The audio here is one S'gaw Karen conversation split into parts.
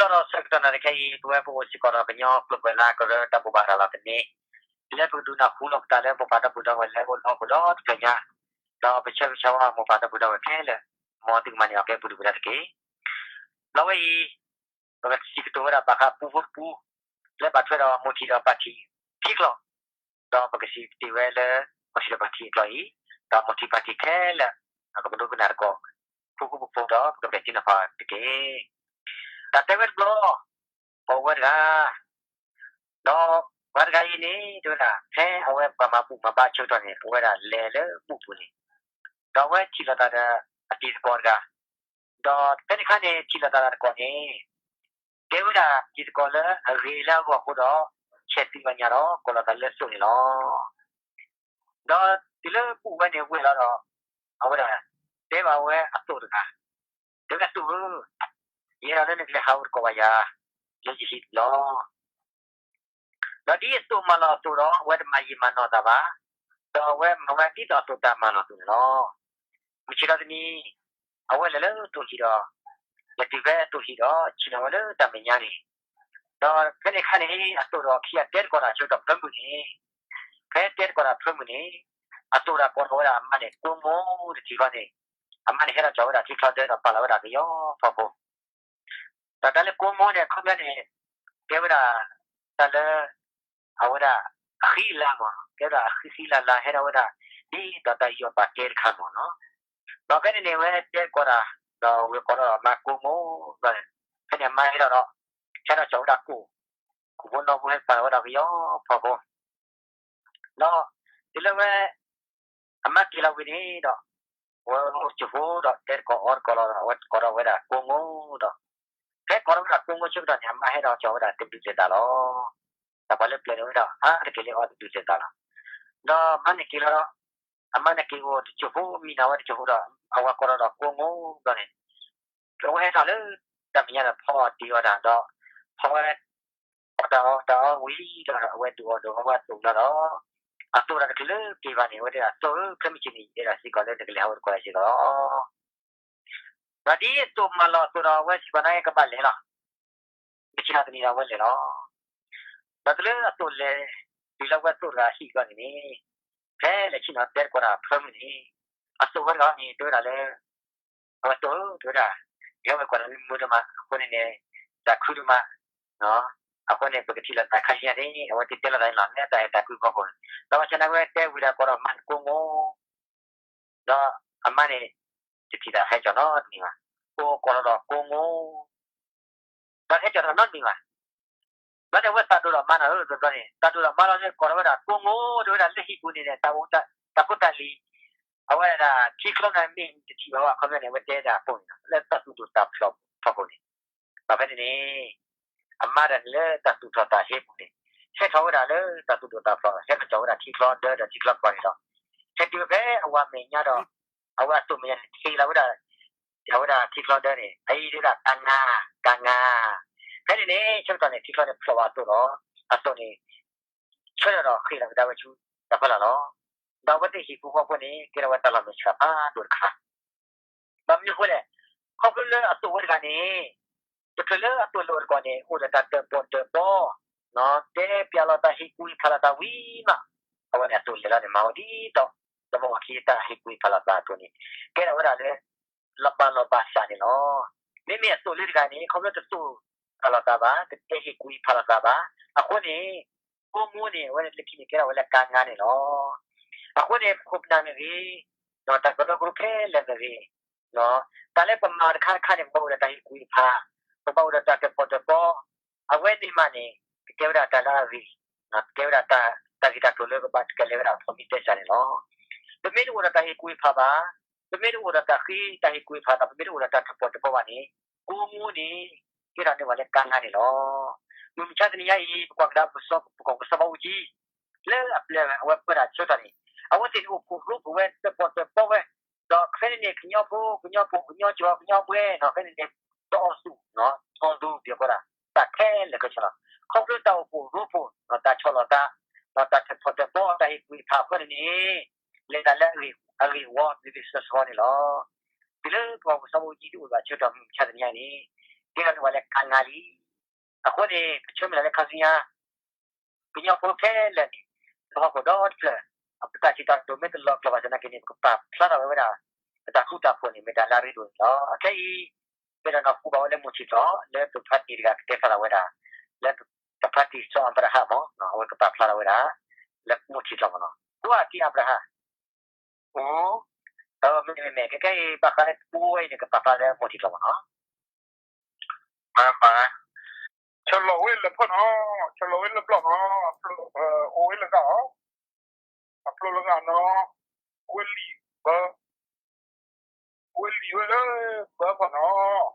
ဒီးဆၢကတီၢ်နၤတခဲအံၤ ပဝဲပအိၣ်စ့ၢ်ကီးဒီးကညီကျိာ်ကွဲးလၢကရၢတၢ်ဘိးဘၣ်ရၤလီၤသန့ လၢပကဒုးနၢ်ဟူလိာ်ပသးလၢမိၢ်ပၢ်ဒီပုၢ်ဒီဝဲၢ်လၢအိၣ်လၢဟီၣ်ခိၣ်ဒီတဖျၢၣ်ညါ, ဒီးပဆၢဂ့ၤဆၢဝါမိၢ်ပၢ်ဒီပုၢ်ဒီဝဲၢ်ခဲလၢာ်, မ်သုကမၤန့ၢ်အီၤကဲပူၤဒုၣ်ပူၤဒါတက့ၢ်. လီၤဝဲအံၤ ပကစံးကတိၤဝဲဒၣ်ဘၣ်ဃးပူဖိတပူ လၢဘၣ်ထွဲဒီးမိၢ်ထံးဒီးပၢ်ထံးခံကျိာ်, ဒီးပကစံးတ့ၢ်ဝဲလၢ မိၢ်ထံးဒီးပၢ်ထံးအကျိာ်အံၤ, ဒီးမိၢ်ထံးပၢ်ထံးခဲလၢာ် ကပဒိကနၣ်သကိး ဃူဃူဖိးဖိးဒီးပကပဲာ်ထံနီၤဖးတက့ၢ်. တၢ်တဲဝဲတဘျီ ပှၤဝဲတဂၤ ဒီးပှၤတဂၤအံၤန့ၣ် တဲဝဲဒၣ် ဖဲအဝဲပှၤမၤဘူၣ်မၤဘါဆၢကတီၢ်န့ၣ် အဝဲဒၣ်လဲၤလၢဘူၣ်ပူၤန့ၣ်, ဒီးအဝဲထံၣ်လိာ်သးဒီးအတံၤသကိးတဂၤ, ဒီးဖဲန့ၣ်အခါန့ၣ် ထံၣ်လိာ်သးဒီးသကိးန့ၣ် ကဲဝဲဒၣ်တံၤသကိးလၢအဂ့ၤလၢအဂီၢ်အဃိဒီး ဆဲးသံဘၣ်ညါဒီး ကိးလိာ်သးလၢသိးန့ၣ်လီၤ. ဒီးတုၤလၢဘူၣ်ဝဲန့ၣ်ဝဲလီၤဒီး အဝဲဒၣ်တဲဘၣ်ဝဲအသိးတဂၤ, တဲဝဲအသိးဧၢ, ယအဲၣ်ဒိးလၢနကလဲၤဟးအိၣ်သကိးဘၣ်ယၤ လၢယဟံၣ်လီၤ. ဒီးဒ်အသိးမၤလီၤအသိးဒီး အဝဲတမၤယံာ်မၤနီၢ်သးဘၣ်, ဒီးအဝဲမၤဝဲဒ်သိးအသိးတၢ်မၤလီၤအသိးန့ၣ်လီၤ. မုၢ်ဆ့ၣ်ထီၣ်တနံၤ အဝဲလဲၤလၢသိးဟံၣ်ဒီး လဲၤတုၤဖဲသိးဟံၣ်ဒီး ဆ့ၣ်နီၤဝဲလၢတၢ်မဲာ်ညါန့ၣ်, ဒီးဖဲန့ၣ်အခါန့ၣ် အသိးဒီးခံဂၤတဲသကိးတၢ်ဆၢကတီၢ်ဖၢမုၢ်န့ၣ်, ဖဲတဲသကိးတၢ်ဖၢမုၢ်န့ၣ် အသိးဒီးကိးထီၣ်ဝဲဒၣ်အမါန့ၣ် ကိးမိၢ်တထံၣ်ဃီန့ၣ်, အမါန့ၣ်ဟဲထီၣ်ကၠီၤဝဲဒၣ်ထံချီဒၢဒီးပာ်လီၤဝဲဒၣ်ကယီဖီဖိ ဒီးတၢ်လၢကိးမိၢ်န့ၣ် ခီပညီန့ၣ် ကဲဝဲဒၣ် တၢ်လၢ အဝဲဒၣ် အဃံအလၤမ့ၢ်နီၤ, ကဲဝဲဒၣ်အဃံဃံလၤလၤဟဲထီၣ်ဝဲဒၣ် ဒ်သိးတၢ်ယီၢ်ပာ်ကဲတခါမ့ၢ်နီၤ. ဒီးဖဲန့ၣ်န့ၣ် အဝဲတဲသကိးတၢ် ဒီးဝဲကိးထီၣ်ဒီးအမါကိးမိၢ်ဘျီန့ၣ်, ဖဲန့ၣ်အမါဟဲထီၣ်ဒီး ဟဲထီၣ်ကၠီၤဝဲဒၣ်ကိၢ်, ကိၢ်ဖိနီၢ်ဖိဟဲပာ်လီၤဝဲဒၣ်ကယီဖီဖိ ဒီး တုၤလၢဝဲ အမါက့ၤလီၤဝံၤန့ၣ်ဒီး အဝဲအိၣ်ကၠိဖိဒီး တဲသကိးအီသကိးလီၤဒီး အဝဲကိးထီၣ်ဝဲဒၣ်ကိးမိၢ်ဒီး ဖဲကိးထီၣ်ဝဲဒၣ်ကိးမိၢ်ဆၢကတီၢ်န့ၣ် အမါဟဲထီၣ်ကၠီၤဝဲဒၣ်တဒုးသဲးသးလီၤ. ဒီးပှၤလၢပျၢၤန့ၣ်ဝဲဒၣ် အါတက့ၢ်လၢအီတဒုးသဲးသးလီၤ. ဒီးမါန့ၣ်က့ၤလီၤဒီး အမါန့ၣ်က့ၤအိၣ်တကၠိဖိ မံနၤဝဲတကၠိဖိဒီး အဝဲကိးထီၣ်ဒီးကိးမိၢ်ဒီးန့ၣ် အဝဲဟဲထီၣ်လၢတၢ်မဲာ်ညါဒီးဖီအီၣ်တ့ၤအီၣ်တၢ်ဒီး ဖီဝဲ အီၣ်တၢ်အီတၢ်အီဝံၤဒီး အဝဲဒုးအီၣ်ဒုးအီဝဲအသိးလီၤဒီး အသိးဒီးတချုးလၢက့ၤဘၣ်န့ၣ် အဝဲတဲဒၣ် သိးဧၢ ခဲမုၢ်ဆ့ၣ်န့ၣ် ယအဲၣ်ဒိးစ့ၢ်ကီးလၢနကလဲၤဟးအိၣ်သကိးယၤစ့ၢ်ကီးလီၤ. ဒီးဒ်အသိးမၤလီၤအသိးဒီး အဝဲစံးဘၣ်နာ်က့ ကဘၣ်လဲၤလီၤ. မုၢ်ဆ့ၣ်ထီၣ်တနံၤဒီးအဝဲလဲၤလီၤ. ဒီးတုၤလၢအသိးလဲၤ တုၤလၢအဝဲသိးတဂၤဟံၣ်ဘျီန့ၣ်န့ၣ် ဖဲလဲၤဆ့ၣ်နီၤတဲသကိးတၢ်ဖၢမုၢ်န့ၣ် အသိးဝဲတဂၤန့ၣ် တဲဝဲဒၣ်လၢ အဝဲသိးဧၢ တဲဝဲဒၣ် ယဟဲဝဲကွၢ်နၤလၢမုာ်ဒိၣ်မး အဃိန့ၣ်န့ၣ် တၢ်ခုဒိၣ်မး အဃိန့ၣ် ပကထံၣ်လိာ်သးခါဆူညါန့ၣ် အဝဲသ့ၣ်တဲလိာ်သးန့ၣ်လီၤ လၢတၢ်အဲၣ်တၢ်ကွံအဖီခိၣ်န့ၣ် ဒီးဘၣ်ဆၣ်န့ၣ် အဝဲတဲဝံၤဒီးကိးဒီးမါန့ၣ်ကိးမိၢ် ဒီးအမါန့ၣ် တထံၣ်သးဟဲကၠီၤနီတမံၤဘၣ်. ကိးကိးလီၤဒီးကိးမိၢ် ဒီးဟဲကၠီၤတၢ်နီတမံၤဘၣ်. ဘျီန့ၣ် အဝဲသးဒိၣ်ဒီးမါနီၤဧၢ ဘျီန့ၣ် သးဒိၣ်ဒီးမါလီၤန့ၣ် ကိးထီၣ်ဝဲဒၣ်ကိးမိၢ် တဲဝဲဒၣ်လၢဟံၣ်ပူၤန့ၣ် တၢ်ဖိတၢ်လံၤ အဝဲဒၣ်ထံချီန့ၣ်မ့ၢ်တထံၣ်ဘၣ်ဝဲ အခီပညီန့ၣ် အဝဲတဲဒၣ်အပိၢ်န့ၣ် လၢတၢ်သူၣ်ဒိၣ်သးဖျိးဖီခိၣ်န့ၣ် ဒီးဖဲန့ၣ်န့ၣ် အမါတဂၤန့ၣ်လၢတၢ်သူၣ်ထီၣ်သးဟ့အပူၤန့ၣ် ဟဲထီၣ်ဝဲဒၣ်လၢတၢ်သူၣ်ဒိၣ်သးဖျိး ဟဲထီၣ်ကၠီၤဝဲဒၣ်ထံချီဒၢဒီးထံချီကီၢ်န့ၣ်ဒီး ဟဲတုၤဖဲအဝၤမဲာ်ညါဒီး အဝဲအသိးမဲာ်ညါန့ၣ် ထံၣ်လီၤဝဲဒၣ် အဝဲဒၣ်ထံချီဒၢန့ၣ် အအံၤတဲဝဲဒၣ်ကါငါ ကါငါ ဖဲန့ၣ်န့ၣ် ဆၢကတီၢ်န့ၣ် ထံချီန့ၣ်ဖျိးဘၣ်အသိးဒီး အသိးန့ၣ် ဆၢထၢၣ်ဒီးဃ့ၢ်လီၤကဒါဝဲဆူတၢ်ဖီလာ်လီၤ. ဒီးအဝဲသ့ၣ်ဟံၣ်ဖိဃီဖိန့ၣ် ကဲထီၣ်ဝဲတၢ်လီၤမဲာ်ဆှးဖးဒိၣ်တခါ ဘၣ်မနုၤအဃိလဲၣ်, ခီဖျိလၢအသိးဝဲတဂၤန့ၣ် တချုးလၢအသိးလဲၤအိၣ်တကီၢ်န့ၣ် အိၣ်ဒီးတၢ်တၢၣ်ပီၣ်တၢၣ်ပီ, တဲပျးလိာ်သးဟ့ၣ်ကူၣ်ဟ့ၣ်ဖးလိာ်သးဝံၤမး, အဝဲန့ၣ်အသိးလဲၤလီၤန့ၣ် မၤဝဲဒ်သိး တဘီဝၤခံတၢ်ဟ့ၣ်ကူၣ်ဟ့ၣ်ဖးလိာ်သးအသိးန့ၣ် ကဲထီၣ်ဝဲဒၣ်လၢ လီၤဘၣ်လီၤဘၣ်စးန့ၣ်လီၤ. မ့မ့ၢ်အသိးလၢတဂၤန့ၣ် ခီဖျိတသိးဖးလိာ်သးဘၣ်, တတဲဟ့ၣ်ကူၣ်ဟ့ၣ်ဖးလိာ်သးဘၣ်, အဃိန့ၣ် ကိးမူန့ၣ် အဝဲလၢခံန့ၣ် ကဲထီၣ်ဝဲလၢကါငါန့ၣ်လီၤ. အဃိန့ၣ် ပခိၣ်ပနၢ်မ့ၢ်ဂ့ၤ, ဒီးတၢ်ကရၢကရိခဲလၢာ်မ့ၢ်ဂ့ၤ, တၢ်လၢပမၤတခါတခါန့ၣ် ပဘၣ်အိၣ်ဒီးတၢ်ဟ့ၣ်ကူၣ်ဟ့ၣ်ဖး, ပဘၣ်အိၣ်ဒီးတၢ်တၢၣ်ပီၣ်တၢၣ်ပီ, အဝဲန့ၣ်မးန့ၣ် ကကဲဝဲဒၣ်တၢ်လၢအဂ့ၤ, ကကဲဝဲဒၣ်တၢ်ဂ့ၢ်တၢ်ကျိၤလၢကဘၣ်ကလဲၤဝဲဒၣ်အဖိးမံတဲစ့ၢ်န့ၣ်လီၤ. ပမ့ၢ်တအိၣ်ဒီးတၢ်ဟ့ၣ်ကူၣ်ဟ့ၣ်ဖးဘၣ်, ပမ့ၢ်တအိၣ်ဒီးတၢ်ဃ့တၢ်ဟ့ၣ်ကူၣ်ဟ့ၣ်ဖးဒီး ပမ့ၢ်တအိၣ်ဒီးတၢ်တၢၣ်ပီၣ်တၢၣ်ပီဘၣ်န့ၣ် ကိးမူန့ၣ် ကဲထီၣ်န့ၢ်ဝဲလၢကါငါန့ၣ်လီၤ. မုၢ်မဆါတနံၤညါအံၤ ပကွၢ်ကဒါပကီၢ်ပစီဘၣ်အူကၠံ လၢအပျဲၢ်အဝဲပၢတၢ်ဆၢကတီၢ်န့ၣ် အဝဲသ့ၣ်န့ၣ်အိၣ်ဖှိၣ်ရိဖှိၣ်ဝဲ တၢၣ်ပီၣ်တၢၣ်ပီဝဲ, ဒီးဖဲန့ၣ်န့ၣ် ကညီဖိ ကညီဖိ ကညီကီၢ် ကညီဘှဲနီၤ ဖဲန့ၣ်န့ၣ် တအီၣ်သူၣ် ထီသူၣ် ပယီၤကိးဒၣ် တၢ်ခဲလၢာ်ခဲဆ့လီၤ. ခီဖျိတၢ်အိၣ်ဖှိၣ်ရိဖှိၣ် တၢ်ဆီၣ်လီၤသး ဒီးတၢ်တၢၣ်ပီၣ်တၢၣ်ပီ တၢ်ဟ့ၣ်ကူၣ်ဟ့ၣ်ဖးအဃိန့ၣ်န့ၣ် လဲၤတၢ်လၢအဂ့ၢ်ဝီ လံၤလံၤဆှီဆှီန့ၣ်လီၤ. တုၤလၢပကီၢ်ပစီဘၣ်အူကၠံတအိၣ်ဘၣ်ဆၢကတီၢ် မုၢ်မဆါတနံၤညါအံၤန့ၣ် ကဲထီၣ်န့ၢ်ဝဲလၢကါငါလံ. အဃိန့ၣ် ပဆၢမုၢ်လၢ်လၢခါဆူညါ ကညီဖိခဲလၢာ်န့ၣ် ပဟီၣ်ခိၣ်ဒီတဖျၢၣ် အပတၢ်စံးတၢ်ကတိၤမ့ၢ်တလီၤကျိၤဘၣ်သနာ်က့န့ၣ် ပကပာ်ဖျါထီၣ်ဝဲဝဲဒၣ် ပတၢ်ဃူတၢ်ဖိးန့ၣ် မ့ၢ်တၢ်လၢအရ့ဒိၣ်န့ၣ်လီၤ. အခဲအံၤ ပအဲၣ်ဒိးနၢ်ဟူဘၣ်ဝဲလၢမိၢ်ထံးကျိာ် လၢပဖါတံၢ်တဂၤကတဲဖျါထီၣ်ဝဲဒၣ် လၢပဖါတံၢ်စီၤအၤဘြၤဟၣ်မ့ၢ် အဝဲကပာ်ဖျါထီၣ်ဝဲဒၣ် လၢမိၢ်ထံးကျိာ်မ့ၢ်နီၤ ကိးအတံၢ်အၤဘြၤဟၣ် အိၣ် မ့မ့ၢ် ခဲကဲအံၤ ဘၣ်ဃးလၢတပူဝဲအံၤန့ၣ် ကပာ်ဖျါလၢမိၢ်ထံးကျိာ်မ့ၢ်နီၤ မၤ ဆၢလီၤဝဲလၢဖၢၣ်နီၤ, ဆၢလီၤဝဲလၢဘျီၣ်နီၤ, အိၣ်ဝဲလၢဂၤအီၤ, အဖျိလၢဂၤနီၤ, ဝဲလံာ်ဘၢ, ဝဲလံာ်ဝဲလၢဘၢဖီနီၤ, အဝဲဒၣ်စိာ်လီၤဒီးအသိးလၢဂၤ, အ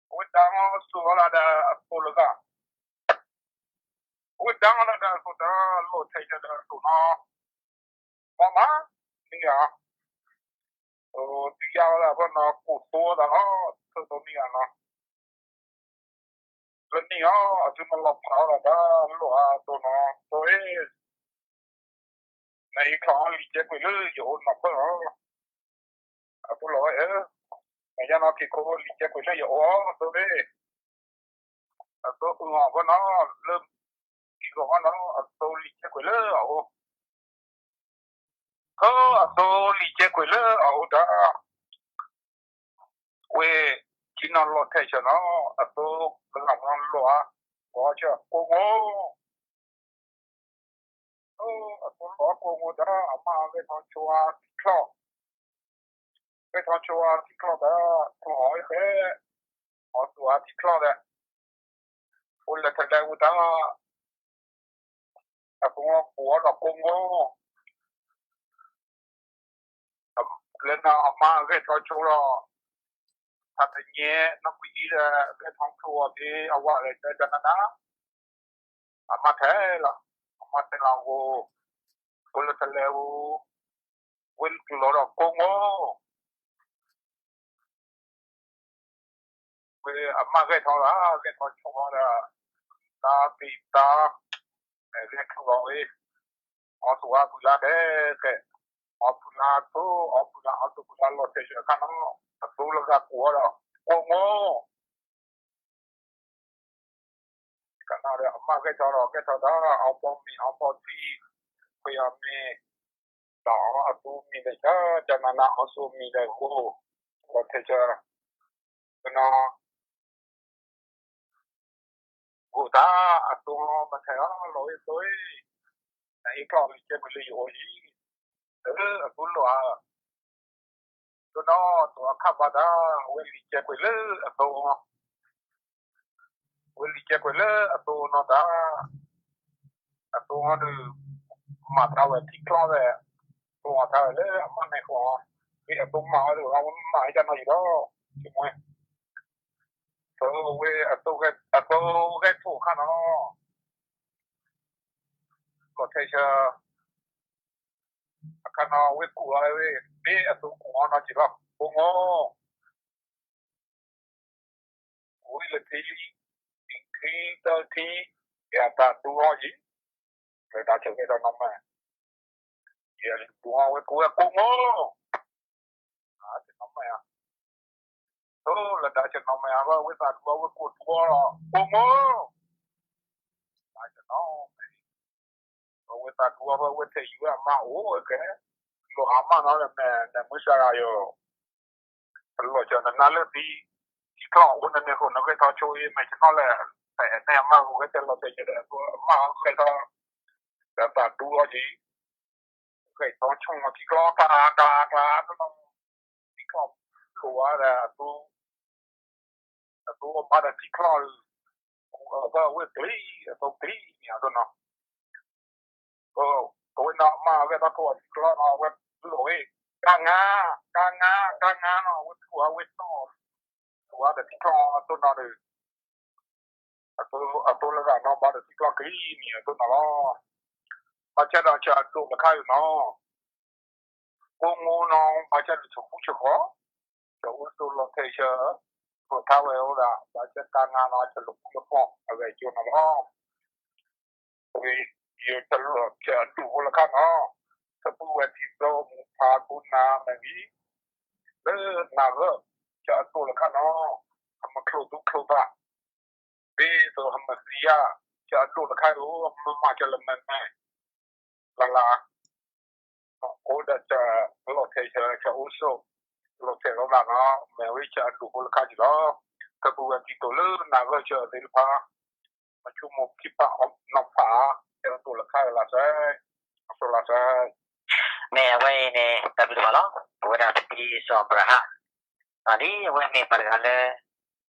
ဝဲဒၣ်လီၤဒီးအသိးဒီး လီၢ်ထဲးဆၢဒီးအသိးနီၤ, မၤမၤ, န့ၣ်ဧါ တုၤယါဝဲဒၣ်ဖီနီၤ ကိၢ်သိသးလီၤ, ဆၢသိန့ၣ်ဧါနီၤ, လၢန့ၣ်အီၤ အသုမၤလီၤဖးအီၤဒီး လိၣ်အသိးနီၤ, သိးဧၢ, နဟံးချီၣ်လံာ်ကဲကွံာ်လၢယအိၣ်နီၤဖၢၣ်လီၤ, အသိးလီၤဝဲဧၢ, နယါနီၤက့ၤခိလံာ်ကဲကွံာ်လၢယအိၣ်အီၤ သိးဧၢ, အသိးအုၣ်အီၤဖီနီၤ လၢ ကံၢ်ဂီၤအီၤနီၤ အသိးလံာ်ကဲကွံာ်လၢအအိၣ်, အသိးလံာ်ကဲကွံာ်လၢအအိၣ်ဒီး ဝဲ ကံနီၤလီၢ်ထဲးဆၢနီၤ အသိးလၢဂၤနီၤလိၣ်ဧါ, ကိးဆၢကိးမိၢ်, အသိးလိၣ်ဧါကိးမိၢ်ဒီး အမါဂဲၤထီၣ်ဆိအထံချီၣ်, ဂဲၤထီၣ်ဆိအထံချီၣ်ဒီး ကျီၢ်အီၤဖဲ အီၤသူၣ်အထံချီၣ်ဒီး အိၣ်လၢထလဲဝံၤတၢ် အသိးကိးအီၤဒီးကိးမိၢ်, လၢနီၤအမါဂဲၤထီၣ်ဆိဒီး ဖးတညဲနီၢ်ကွံာ်အံၤဒီး ဂဲၤထီၣ်ဆိအီၤက့ၤအဝၤဒီး ကနနၤ အမါထဲလီၤ, အမါထဲလီၤအဃိ အိၣ်လၢထလဲဝံၤ ဝဲလၢကလီၤဒီးကိးမိၢ် ဝဲအမါဂဲၤထီၣ်လီၤ ဂဲၤထီၣ်ဆိအီၤဒီး တၢ်သ့ၣ်တၢ် ဂဲၤထီၣ်လီၤဝဲ အီၤသူၣ်အါဖုလါဒဲးကဲ, အီၤဖုလါအသိး အီၤဖုလါအီၤသူၣ်ဖုလါလီၢ်ထဲးဆၢအခါနီၤ အသိးလၢဂၤကိးအီၤဒီး ကိးမိၢ် ကနၣ်ဒီးအမါဂဲၤထီၣ်ဒီး ဂဲၤထီၣ်ဒီး အီၤပိာ်မ့ၤအီၤပိာ်ထံ ခွဲးအီၤမ့ၤ ဒီးအီၤအသူမံၤဒီးဆၢ ကနနၤအီၤသူမံၤဒီးဂိၢ် လီၢ်ထဲးဆၢ ကနီၤ ဂိၢ်တၢ် အသိးမၤထဲးအီၤ လီၤဝဲသိး, နဟံးချီၣ်လံာ်ကဲကွံာ်လၢယအိၣ်အံၤ, အသိးလိၣ်ဧါ, သိးနီၤ သိးအခါဘၣ်တၢ် ဝဲလံာ်ကဲကွံာ်လၢအသိး ဝဲလံာ်ကဲကွံာ်လၢအသိးနီၤတၢ်, အသိးဒီး မၤတၢ်ဝဲထံချီၣ်ဝဲ, သိးမၤတၢ်ဝဲလၢအမါန့ၣ်ဃီ, ဝဲအသိးမၤဝဲတဂၤ ဝဲမၤဝဲဒ်နီၤအံၤဒီး, ဝဲ အသိးဂဲၤထီၣ်အခါနီၤ, လီၢ်ထဲးဆၢ အခါနီၤ ဝဲကူၣ်အီၤဝဲ, မ့ၢ်အသိးကူၣ်အီၤနီၤက့ၤလီၤ ကိးမိၢ်, ဝံၤလၢထံ, ထံတထံ, ယတၢ်ဒူအီၤယံၤ, လၢတၢ်ဆၢကတီၢ်နီၤမး, ယဒူအီၤဝဲကိးဝဲကိးမိၢ်, တနီၤမး, လၢတၢ်ဆၢနီၤမး ဝဲသးဒူအီၤဝဲကိးဒူအီၤလီၤ ကိးမိၢ်, တနီၤမး အဝဲသးဒူအီၤဖဲဝဲထဲးယံၤဝဲအမါအိၣ်ဝဲကဲ, လိၣ်အမါနီၤ နမုၢ်စှၤဂၤယိၤ, တလီၤစၢၤနနါလၢသံ, ထံချီၣ်အဃိန့ၣ်န့ၣ်ဃိ နဂဲၤထီၣ်ဆိအံၤ မဲာ်ကနီၤလဲၣ်, ဖဲန့ၣ်အမါဂဲၤထီၣ်လီၤတဲာ်ယဲဒီး အမါဂဲၤထီၣ်, ဒီးသးဒူအီၤကံၤ, ဂဲၤထီၣ်ဆိထံချီၣ် ကျါကျါကျါ ထံချီၣ်လိၣ်ဝဲဒီး အသိးအမါဒီးထံချီၣ်, အဝဲကျံၤ အသိးကျံၤန့ၣ်အသိးနီၤ, အဝဲနီၤ အမါဂဲၤထီၣ်ဆိအီၤထံချီၣ်နီၤ အဝဲလိၣ်ဝဲ, ကါငါ, ကါငါ, ကါငါနီၤ အဝဲထူအီၤဝဲတီၢ်, ထူအီၤဒီးထံချီၣ်အသိးနီၤဒီး, အသိးလၢဂၤနီၤ ဘၣ်ဒီးထံချီၣ်ကျံၤန့ၣ်အသိးနီၤလီၤ, ဘၣ်ဆၣ်ဒီးဆၢအဒိၣ်လၢခါအံၤနီၤ ကိးမိၢ်နီၤ ဘၣ်ဆၣ်ဒီးဆၢဃူဆၢဃီၤ, ဆၢဝဲသိးလီၤထဲးဆၢ, သိးထါဝဲအိၣ်ဒၣ် ဘၣ်ဆၣ်ကါငါနီၤ ဆၢလီၤပူၤလီၤပီၢ် အဂဲၤကၠိနီၤလီၤ, ဝဲ ယတလီၤဆၢအဒိၣ်ဃိလၢခါနီၤ, ဆၢပူဝဲထံသိးမူဖးကူနၤမ့ၢ်ဂ့ၤ, လၢနၤဂၢၢ် ဆၢအဒိၣ်လၢခါနီၤ, မၤချိၣ်သူချိၣ်သး, ဒ်သိးဟမ့ၢ်သံယါ, ဆၢအဒိၣ်တခါအံၤ မ့ၢ်မၤဆၢလၢမဲာ်မဲာ်, လၢ်လၢ်, အိၣ်ဒီးဆၢလီၤထဲးဆၢ ဆၢအိၣ်ဆိး, လီၤထဲးလီၤဘၣ်နီၤ, မ့ၢ်ဝဲဆၢအဒိၣ်ဖိလၢခါက့ၤလီၤ. ကပုၢ်ဝဲၢ်တံၤတိာ်လၢနၢ်ဂၢၢ်ဆၢသ့ၣ်တဖၣ်, မၤဆိကမိၣ်ခံပာ်နီၤဖး, ဆၢအဒိၣ်လၢခါက့ၤလီၤစဲး, အဆိလီၤစဲး, မ့ၢ်အဝဲအံၤန့ၣ် တၢ်ဘျုးဒိၣ်မးလီၤ. ပဝဲဒၣ်ပတံၤစီၤအၤဘြၤဟၣ် ဒ်အဝဲမ့ၢ်ပှၤတဂၤလၢ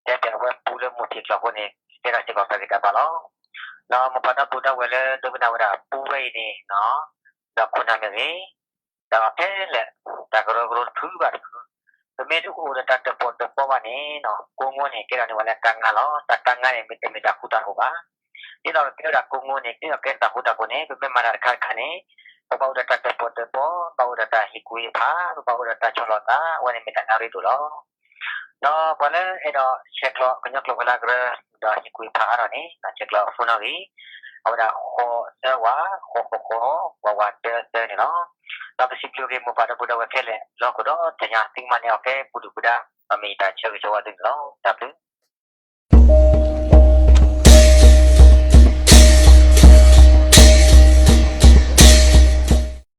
တဲပၠးဝဲပူလၢမိၢ်ထံးကျိာ်အဃိန့ၣ် ကဲထီၣ်စ့ၢ်ကီးတၢ်ဂ့ၤတၢ်ဘၣ်လီၤ. ဒီးမိၢ်ပၢ်ဒီပုၢ်ဒီဝဲၢ်လၢဒိကနၣ်ဝဲဒၣ်ပူဝဲအံၤန့ၣ်, ဒီးခိၣ်နၢ်မ့ၢ်ဂ့ၤ, ဒီးဖဲလဲၣ် တၢ်ကရၢကရိတဖုဘၣ်တဖု, ပမ့ၢ်တအိၣ်ဒီးတၢ်တၢၣ်ပီၣ်တၢၣ်ပီဘၣ်န့ၣ်, ကိးငိန့ၣ် ကဲထီၣ်န့ၢ်ဝဲလၢတၢ်ငါလီၤ. တၢ်တၢ်ငါန့ၣ် မ့ၢ်တမ့ၢ်တၢ်ဃူတၢ်ဖိးဘၣ်. ဒ်သိးကဲဝဲဒၣ်ကိးငိန့ၣ် ဒ်သိးကဲတၢ်ဃူတၢ်ဖိးန့ၣ် ပမ့ၢ်မၤတၢ်တခါတခါန့ၣ်, ပဘၣ်အိၣ်ဒီးတၢ်တၢၣ်ပီၣ်တၢၣ်ပီ, ဘၣ်အိၣ်ဒီးတၢ်ဟ့ၣ်ကူၣ်ဟ့ၣ်ဖး, ပဘၣ်အိၣ်ဒီးတၢ်ဆီၣ်လီၤသး, အဝဲန့ၣ်မ့ၢ်တၢ်နၣ်ရံၣ်ဒိၣ်လီၤ. ဒီးပှၤလၢအဲၣ်ဒိးဆဲးကျိးကညီကျိာ်ဝဲၤလီၤကရၢ, ဒီးဟ့ၣ်ကူၣ်ဟ့ၣ်ဖးအါထီၣ်န့ၣ် ဆဲးကျိး phone နီၣ်ဂံၢ်, အဝဲဒၣ် ဃိးသၢဝး, ဃိးဃိးဃိး, ဝးဝးတၢသၢန့ၣ်လီၤ. ဒီးပစံးဘျုးက့ၤမိၢ်ပၢ်ဒီပုၢ်ဒီဝဲၢ်ခဲလၢာ် လၢဟီၣ်ခိၣ်ဒီတၢ်ညါ သုကမၤန့ၢ်အီၤကဲပူၤဒုၣ်ပူၤဒါ, ဒီးမ့ၢ်ယတၢ်ဆၢဂ့ၤဆၢဝါသုန့ၣ်လီၤ. တၢ်ဘျုး.